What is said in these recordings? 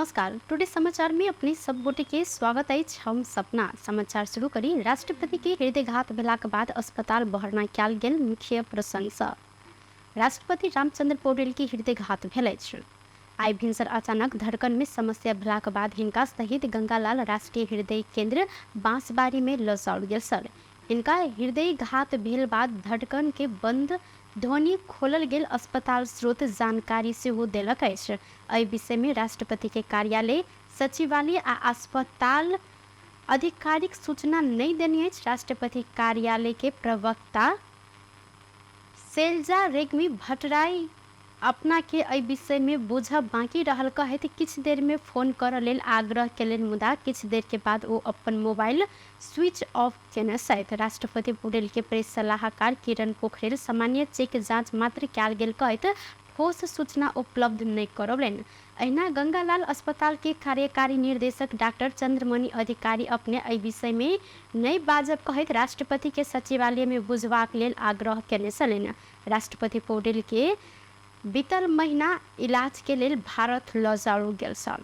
नमस्कार, टुडे समाचार में अपने सब गोटे के स्वागत अछि। हम सपना समाचार शुरू करी। राष्ट्रपति के हृदयघात भेलाक बाद अस्पताल बहरना कयल गेल मुख्य प्रसंग। राष्ट्रपति रामचंद्र पौडेल के हृदयघात भेल अछि। आइ भिनसर अचानक धड़कन में समस्या भेलाक बाद हिनका शहीद गंगालाल राष्ट्रीय हृदय केंद्र बांसबाड़ी में लऽ जाओल गेल छल। हिनका हृदयघात भेल बाद धड़कन के बंद ध्वनि खोलल गेल अस्पताल स्रोत जानकारी सेहो देलक अछि। एहि विषय में राष्ट्रपति के कार्यालय, सचिवालय आ अस्पताल आधिकारिक सूचना नहि देने अछि। राष्ट्रपति कार्यालय के प्रवक्ता शैलजा रेग्मी भट्टराई अपना के एहि विषय में बुझब बाकी रहल कहैत किछु देर में फोन करऽ लेल आग्रह केलनि, मुदा किछु देर के बाद ओ अपन मोबाइल स्विच ऑफ केने छथि। राष्ट्रपति पौडेल के प्रेस सलाहकार किरण पोखरेल सामान्य चेक जांच मात्र कयल गेल कहैत ठोस सूचना उपलब्ध नहि करौलनि। एहिना गंगालाल अस्पताल के कार्यकारी निर्देशक डाक्टर चंद्रमणि अधिकारी अपने एहि विषय में नहि बाजब कहैत राष्ट्रपति के सचिवालय में बुझबाक लेल आग्रह केने छलनि। राष्ट्रपति पौडेल के बीतल महीना इलाज के लेल भारत लऽ जाओल गेल छल।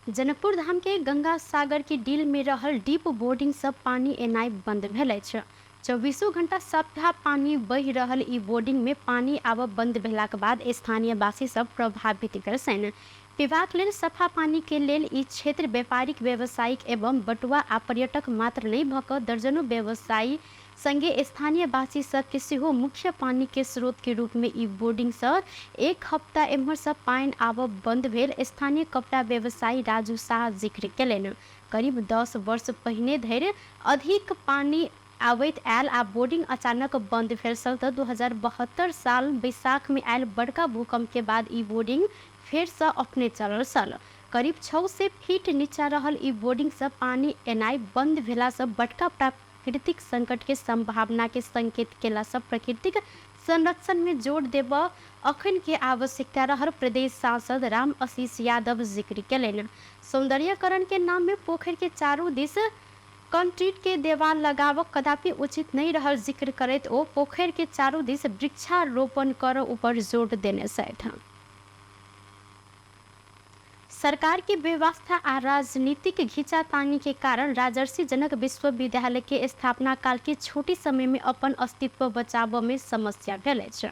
जनकपुर धाम के गंगा सागर के डील में रहल डीप बोर्डिंग से पानी एनाइ बंद भेल अछि। 24 घंटा सप्ताह पानी बहि रहल ई बोर्डिंग में पानी आबब बंद भेलाक बाद स्थानीयवासी सब प्रभावित भेल छनि। पीबाक लेल सफा पानी के लेल ई क्षेत्र व्यापारिक, व्यावसायिक एवं बटुआ आ पर्यटक मात्र नहि भऽ कऽ दर्जनों व्यवसायी संगे स्थानीयवासी सबके सेहो मुख्य पानी के स्रोत के रूप में ई बोर्डिंग सँ एक हफ्ता एम्हर सँ पानि आबब बंद भेल स्थानीय कपड़ा व्यवसायी राजू साह जिक्र केलनि। करीब 10 वर्ष पहिने धरि अधिक पानि आबैत आयल आ बोर्डिंग अचानक बंद भेल छल तऽ 2072 साल बैसाख में आयल बड़का भूकंप के बाद ई बोर्डिंग फेर सँ अपने चलल छल। करीब 600 फीट नीचा रहल ई बोर्डिंग सँ पानि एनाइ बंद भेला सँ बड़का प्राकृतिक संकट के संभावना के संकेत केला सँ प्राकृतिक संरक्षण में जोर देबऽ अखन के आवश्यकता रहल प्रदेश सांसद राम आशीष यादव जिक्र केलनि। सौंदर्यीकरण के नाम में पोखरि के चारू दिस कंक्रीट के देवाल लगाबऽ कदापि उचित नहि रहल जिक्र करैत ओ पोखरि के चारू दिस वृक्षारोपण करऽ ऊपर जोर देने छथि। सरकार के व्यवस्था आ राजनीतिक घिचातानी के कारण राजर्षि जनक विश्वविद्यालय के स्थापना काल के छोटी समय में अपन अस्तित्व बचाबऽ में समस्या भेल अछि।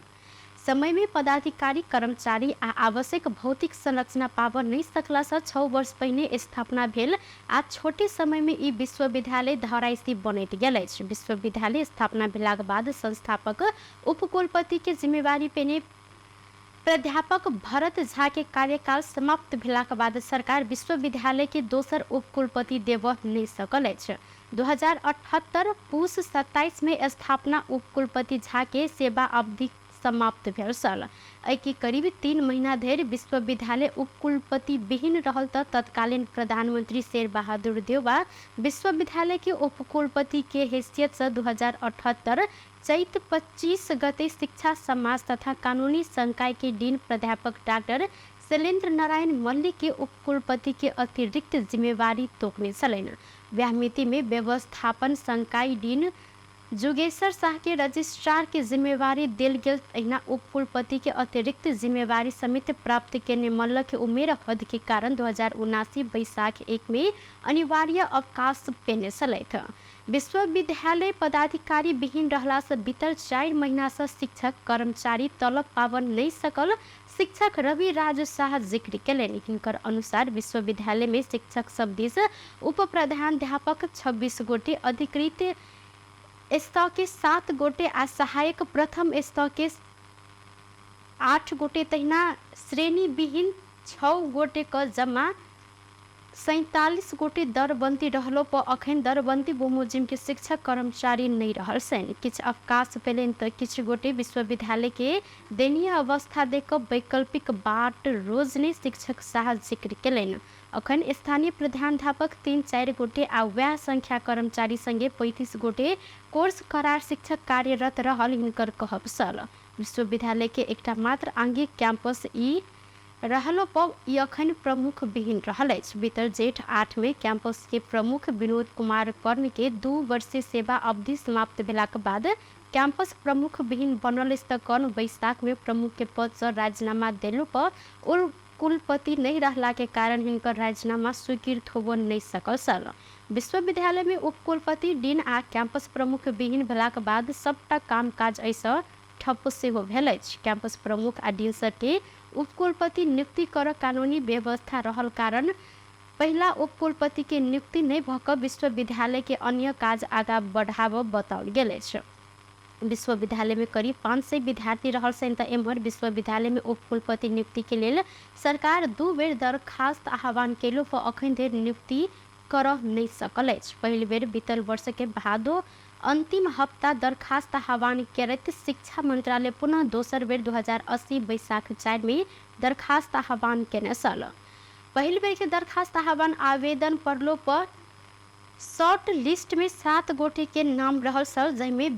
समय में पदाधिकारी, कर्मचारी आ आवश्यक भौतिक संरचना पाबऽ नहि सकला सँ 6 वर्ष पहिने स्थापना भेल आ छोटे समय में ई विश्वविद्यालय धराइसी बनैत गेल अछि। विश्वविद्यालय स्थापना भेलाक बाद संस्थापक उपकुलपति के जिम्मेवारी पेने प्राध्यापक भरत झा के कार्यकाल समाप्त भेलाक बाद सरकार विश्वविद्यालय के दोसर उपकुलपति देबऽ नहि सकल अछि। 2078 पुस 27 में स्थापना उपकुलपति झा के सेवा अवधि समाप्त भेल छल। एहि के करीब 3 महीना धरि विश्वविद्यालय उपकुलपति विहीन रहल तऽ तत्कालीन प्रधानमंत्री शेर बहादुर देउवा विश्वविद्यालय के उपकुलपति के हैसियत सँ 2078 चैत 25 गते शिक्षा, समाज तथा कानूनी संकाय के डीन प्राध्यापक डाक्टर शैलेन्द्र नारायण मल्लिक के उपकुलपति के अतिरिक्त जिम्मेवारी तोकने छलनि। वएह मिति में व्यवस्थापन संकाय डीन जुगेश्वर साह के रजिस्ट्रार के जिम्मेवारी देल गेल। तहिना उपकुलपति के अतिरिक्त जिम्मेवारी समेत प्राप्त केने मल्ल के उमेर हद के कारण 2079 बैसाख 1 में अनिवार्य अवकाश पेने छलथि। विश्वविद्यालय पदाधिकारी विहीन रहला सँ बीतल 4 महीना सँ शिक्षक कर्मचारी तलब पाबऽ नहि सकल शिक्षक रवि राज साह जिक्र केलनि। हिनकर अनुसार विश्वविद्यालय में शिक्षक सब दिस उप प्रधानाध्यापक 26 गोटे, अधिकृत स्तर के 7 गोटे आ सहायक प्रथम स्तर के 8 गोटे, तहिना श्रेणी विहीन 6 गोटे क जमा 47 गोटे दरबन्दी रहलो पर अखन दरबन्दी बमोजिम के शिक्षक कर्मचारी नहीं रहल छनि। किछु अवकाश पेलनि तऽ किछु गोटे विश्वविद्यालय के दयनीय अवस्था देख कऽ वैकल्पिक बाट रोजने शिक्षक साह जिक्र केलनि। अखन स्थानीय प्रधानाध्यापक 3-4 गोटे आ वएह संख्या कर्मचारी संगे 35 गोटे कोर्स करार शिक्षक कार्यरत रहल हिनकर कहब छल। विश्वविद्यालय के एकटा मात्र आंगिक कैंपस ई रहलो पर ई अखन प्रमुख विहीन रहल अछि। बीतल जेठ 8 में कैंपस के प्रमुख विनोद कुमार कर्ण के 2 वर्षीय सेवा अवधि समाप्त भेलाक बाद कैंपस प्रमुख विहीन बनल अछि तऽ कौन बैसाख में प्रमुख के पद से राजीनामा देलो पर कुलपति नहीं रहला के कारण हिनकर राजीनामा स्वीकृत होबो नहीं सकल छल। विश्वविद्यालय में उपकुलपति, डीन आ कैंपस प्रमुख विहीन भेलाक बाद सबटा काम काज एहिसँ ठप्प सेहो भेल अछि। कैंपस प्रमुख आ डीन सबके उपकुलपति नियुक्ति कर कानूनी व्यवस्था रहल कारण पहिला उपकुलपति के नियुक्ति नहि भऽ कऽ विश्वविद्यालय के अन्य काज आगा बढ़ाबऽ बताओल गेल अछि। विश्वविद्यालय में करीब 500 विद्यार्थी रहल छनि तऽ एम्हर विश्वविद्यालय में उपकुलपति नियुक्ति के लेल सरकार 2 बेर दरखास्त आह्वान केलो पर अखन धरि नियुक्ति करऽ नहि सकल अछि। पहिल बेर बीतल वर्ष के भादो अंतिम हप्ता दरखास्त आह्वान करैत शिक्षा मंत्रालय पुनः दोसर बेर 2080 बैसाख 4 में दरखास्त आह्वान केने छल। पहिल बेर के दरखास्त आह्वान आवेदन पड़लो पर शॉर्ट लिस्ट में 7 गोटे के नाम रहल छल, जाहिमे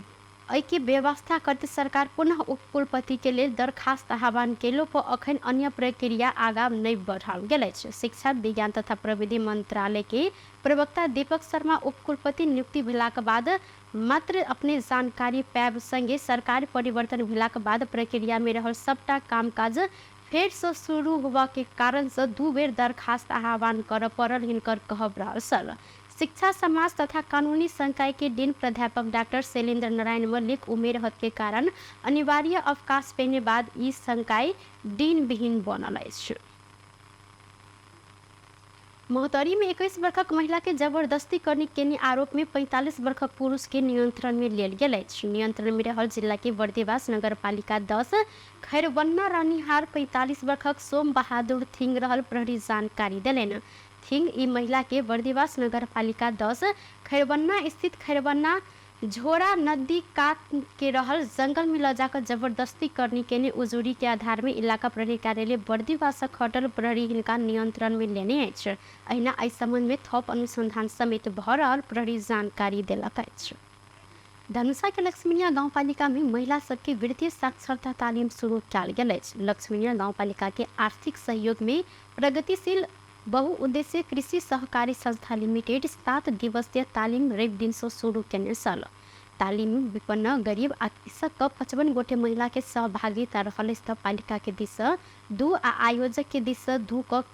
एहिके व्यवस्था करते सरकार पुनः उपकुलपति के लेल दरखास्त आह्वान केलो पर अखन अन्य प्रक्रिया आगा नहि बढ़ाओल गेल अछि। शिक्षा विज्ञान तथा प्रविधि मंत्रालय के प्रवक्ता दीपक शर्मा उपकुलपति नियुक्ति भेलाक बाद मात्र अपने जानकारी पायब संगे सरकार परिवर्तन भेलाक बाद प्रक्रिया में रहल सबटा कामकाज फेर से शुरू होबा के कारण से 2 बेर दरखास्त आह्वान करऽ पड़ल हिनकर कहब रहल छल। शिक्षा समाज तथा कानूनी संकाय के डीन प्राध्यापक डॉक्टर शैलेंद्र नारायण मल्लिक उमेर हद के कारण अनिवार्य अवकाश पेने बाद ई संकाय डीन विहीन बनल अछि। महोत्तरी में 21 वर्षक महिला के जबरदस्ती करने के आरोप में 45 वर्षक पुरुष के नियंत्रण में लेल गेल अछि। नियंत्रण में रहल जिला के बर्दिवास नगरपालिका 10 खैरबन्ना रहनिहार 45 वर्षक सोम बहादुर थिंग रहल प्रहरी जानकारी देलनि। थिंग ई महिला के बर्दिवास नगरपालिका 10 खैरबन्ना स्थित खैरबन्ना झोरा नदी कात के रहल जंगल में ल जाकर जबरदस्ती करनी के उजूरी के आधार में इलाका प्रहरी कार्यालय बर्दिवास खटल प्रहरी हिनका नियंत्रण में लेने अछि। अहिना एहि संबंध में थप अनुसंधान समेत भ रहल प्रहरी जानकारी देलक अछि। धनुषा के लक्ष्मीनिया गाउँपालिका में महिला सबके वित्तीय साक्षरता तालिम शुरू कयल गेल अछि। लक्ष्मीनिया गाउँपालिका के आर्थिक सहयोग में प्रगतिशील बहुउद्देशीय कृषि सहकारी संस्था लिमिटेड 7 दिवसीय तालिम रवि दिन से शुरू केने छल। तालिम विपन्न गरीब आ कृषक के 55 गोटे महिला के सहभागिता रहल अछि तऽ पालिका के दिस से 2 आ आयोजक के दिस से 2 क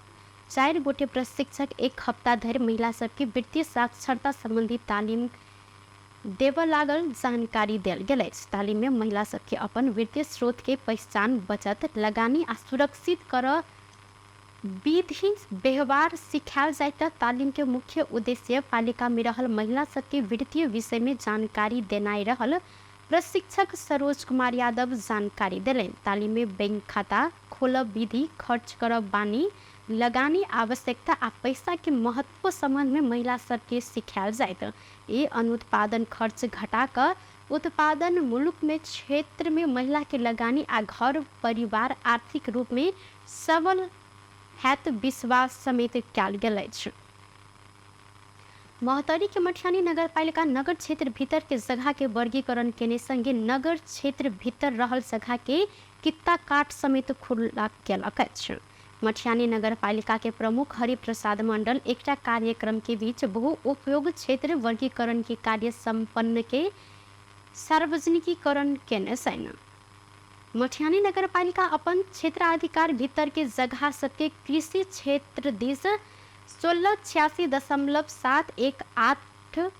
4 गोटे प्रशिक्षक 1 हप्ता धरि महिला सबके वित्तीय साक्षरता संबंधी तालिम देबऽ लागल जानकारी देल गेल अछि। तालिम में महिला सबके अपन वित्तीय स्रोत के पहचान, बचत, लगानी आ सुरक्षित करऽ विधि व्यवहार सिखायल जाय तऽ तालिम के मुख्य उद्देश्य पालिका में रहल महिला सबके वित्तीय विषय में जानकारी देनाइ रहल प्रशिक्षक सरोज कुमार यादव जानकारी देलनि। तालिम में बैंक खाता खोलब विधि, खर्च करब बानी, लगानी आवश्यकता आ पैसा के महत्व संबंध में महिला सबके सिखायल जायत। ई अनुत्पादन खर्च घटा कऽ उत्पादन मुल्क में क्षेत्र में महिला के लगानी आ घर परिवार आर्थिक रूप में सबल हैत विश्वास समेत कयल गेल अछि। महोत्तरी के मठियानी नगरपालिका नगर क्षेत्र भीतर के जगह के वर्गीकरण केने संगे नगर क्षेत्र भीतर रहल जगह के कित्ता काट समेत खुला केलक अछि। मठियानी नगरपालिका के प्रमुख हरिप्रसाद मंडल एकटा कार्यक्रम के बीच बहुउपयोग क्षेत्र वर्गीकरण के कार्य संपन्न के सार्वजनिकीकरण केने छनि। मठियानी नगरपालिका अपन क्षेत्राधिकार भीतर के जगह सबके कृषि क्षेत्र दिस 1686.718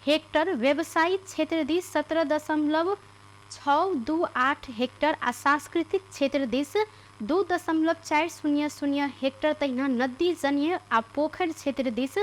हेक्टर, व्यवसायिक क्षेत्र दिस 17.628 हेक्टर आ सांस्कृतिक क्षेत्र दिस 2.400 हेक्टर, तहिना नदी जनीय आ पोखरि क्षेत्र दिस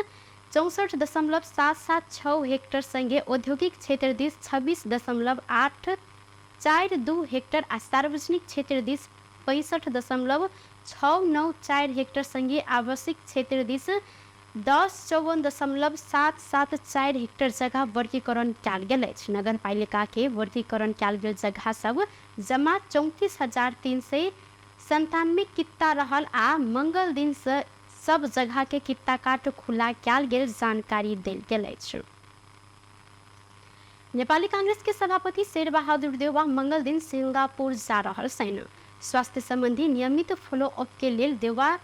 64.776 हेक्टर संगे औद्योगिक क्षेत्र दिस 26.842 हेक्टर आ सार्वजनिक क्षेत्र दिस 65.694 हेक्टर संगे आवश्यक क्षेत्र दिस 1054.774 हेक्टर जगह वर्गीकरण कयल गेल अछि। नगरपालिका के वर्गीकरण कयल गेल जगह सब जमा 34,397 कित्ता रहल आ मंगल दिन से सब जगह के कित्ता काट खुला कयल गेल जानकारी देल गेल अछि। नेपाली कांग्रेस के सभापति शेरबहादुर देउवा मंगल दिन सिंगापुर जा रहल छनि। स्वास्थ्य संबंधी नियमित फॉलोअप के लेल देउवा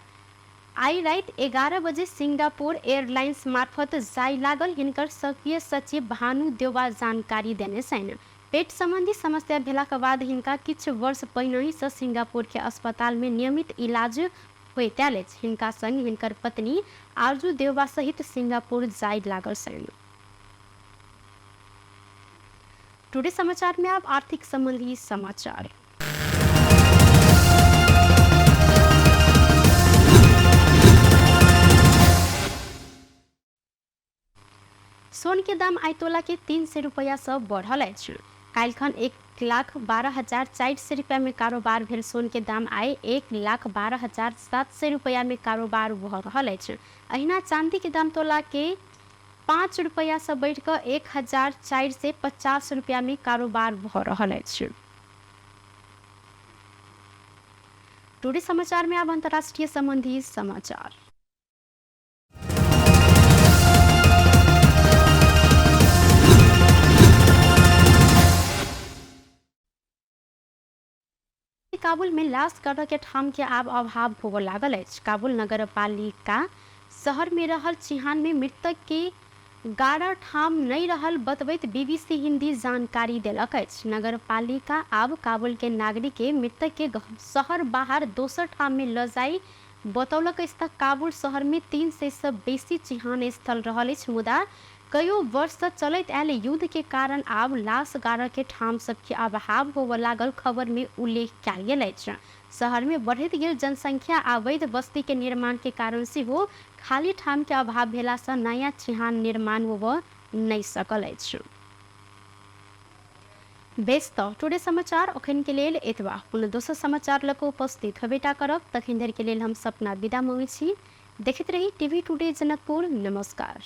आइ राति 11 बजे सिंगापुर एयरलाइंस मार्फत जाय लागल हिनकर सक्रिय सचिव भानु देउवा जानकारी देने छनि। पेट सम्बन्धी समस्या भेलाक बाद हिनका किछु वर्ष पहिनहिसँ सिंगापुरके अस्पतालमे नियमित इलाज होइत आयल अछि। हिनका संग हिनकर पत्नी आरजू देउबा सहित सिंगापुर जाय लागल छनि। टुडे समाचार में अब आर्थिक संबंधी समाचार। सोन के दाम आइ तोला के 300 रुपैआ सँ बढ़ल अछि। काल्हिखन 1,12,400 रुपैआ में कारोबार भेल सोन के दाम आइ 1,12,700 रुपैआ में कारोबार भऽ रहल अछि। अहिना चांदी के दाम तोला के 5 रुपैआ सँ बढ़ि कऽ 1,450 रुपैआ में कारोबार भऽ रहल अछि। टुडे समाचार में आब अंतर्राष्ट्रीय संबंधी समाचार। काबुल में लाश करऽ के ठाम के आब अभाव होबऽ लागल अछि। काबुल नगरपालिका शहर में रहल चिहान में मृतक के गाड़ऽ ठाम नहि रहल बतबैत बीबीसी हिंदी जानकारी देलक अछि। नगरपालिका आब काबुल के नागरिक के मृतक के शहर बाहर दोसर ठाम में लऽ जाय बतौलक अछि त काबुल शहर में 300 सँ बेसी चिहान स्थल रहल अछि, मुदा कयो वर्ष सँ चलैत आयल युद्ध के कारण आब लाश गाड़ऽ के ठाम सब के अभाव होबऽ लागल खबर में उल्लेख कयल गेल अछि। शहर में बढ़ैत गेल जनसंख्या आ अवैध बस्ती के निर्माण के कारण सेहो खाली ठाम के अभाव भेला सँ नयाँ चिहान निर्माण होबऽ नहि सकल अछि। बेस त टुडे समाचार अखन के लेल एतबा। पुनः दोसर समाचार लऽ कऽ उपस्थित होबेटा करब, तखन धरि के लेल हम सपना विदा मँगै छी। देखैत रही टीवी टुडे जनकपुर। नमस्कार।